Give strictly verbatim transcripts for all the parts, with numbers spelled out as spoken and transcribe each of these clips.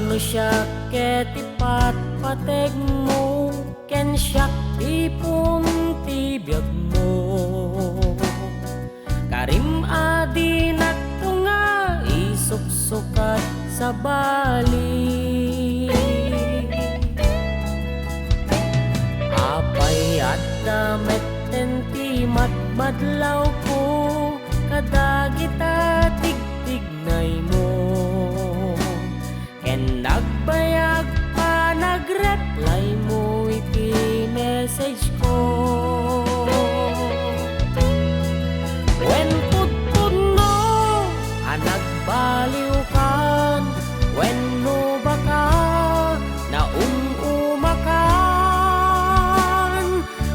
Siak ket ti patpategmo, ken siak ti pun ti biagmo. Karim a dinakto nga isuksukat sabali. Apay adda metten ti madmadlawko kadagita tigtignaymo? Ken nagbayag a nagreplaymo iti message ko. Wen pudpudno a nagbaliwkan, wenno baka naum-umakan,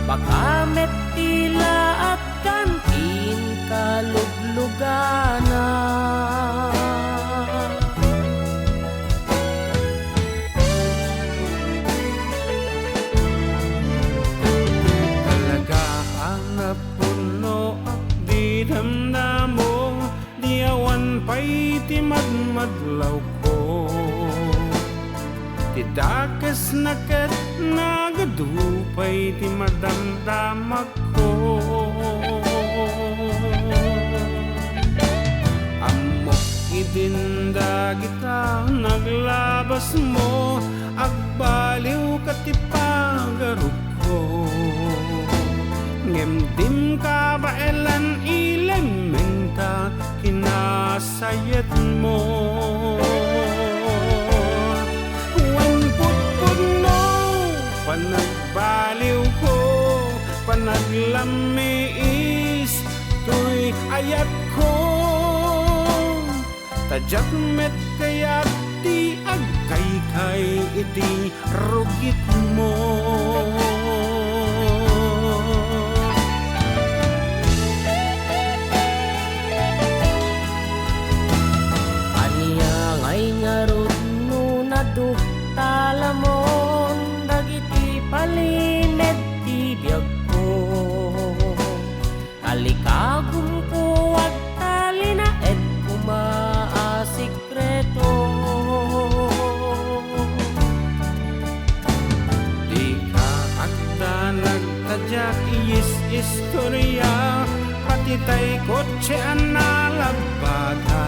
baka met ti laat kan inkaluglugana. Talaga a napudnoak di damdamo, di awan pay ti madmadlawko. Ti dakesna ket nagadu pay ti madamdamagko. Ammok idin dagita naglabasmo, agbaliwka ti pagarupko. Ngem dim kabaelan ilementa kinasayaatmo. Wen pudpudno, panagbaliwko, panaglammiis, toy ayatko. Ta diak met kayat ti agkaykay iti rugitmo. Ania ngay ngarud no naduptalamon dagiti palimed ti biagko? Talikagumko, agtalinaed koma a sekreto. Dika agdanag ta diak iyis-istoria, pati tay kotse a nalabbada.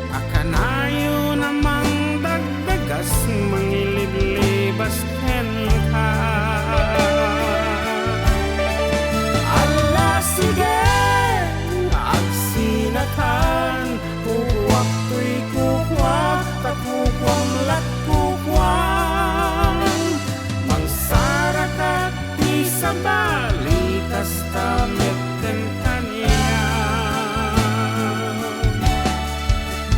A kanayon a mangdagdagas, mangiliblibas kenka. Ala, sige, agsinakan, kukuak toy kukuak, ta kukuam lat kukuam. Mangsarakat ti sabali, kasta met ken kaniak.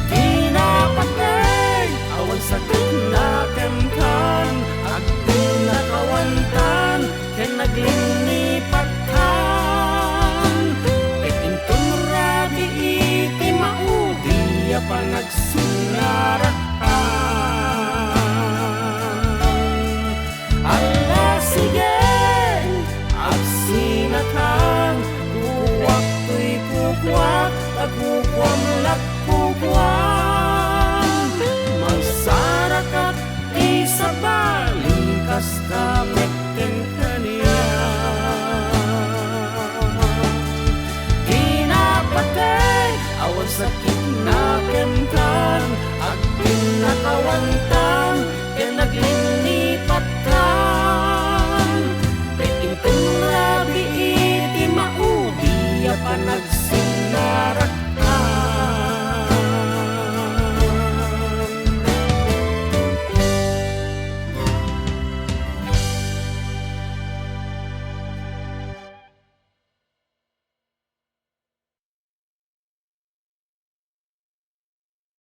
Di napateg, awan sakitna kenkan, agdin nakawantan, ken naglinipatkan. Ket inton rabii ti maudi a panagsunnarakan. Ala, sige, agsinakan, kukuak toy kukuak, ta kukuam lat kukuam. Mangsarakat ti sabali, kasta met ken kaniak. Di napateg, awan sakitna kenkan, agdin nakawan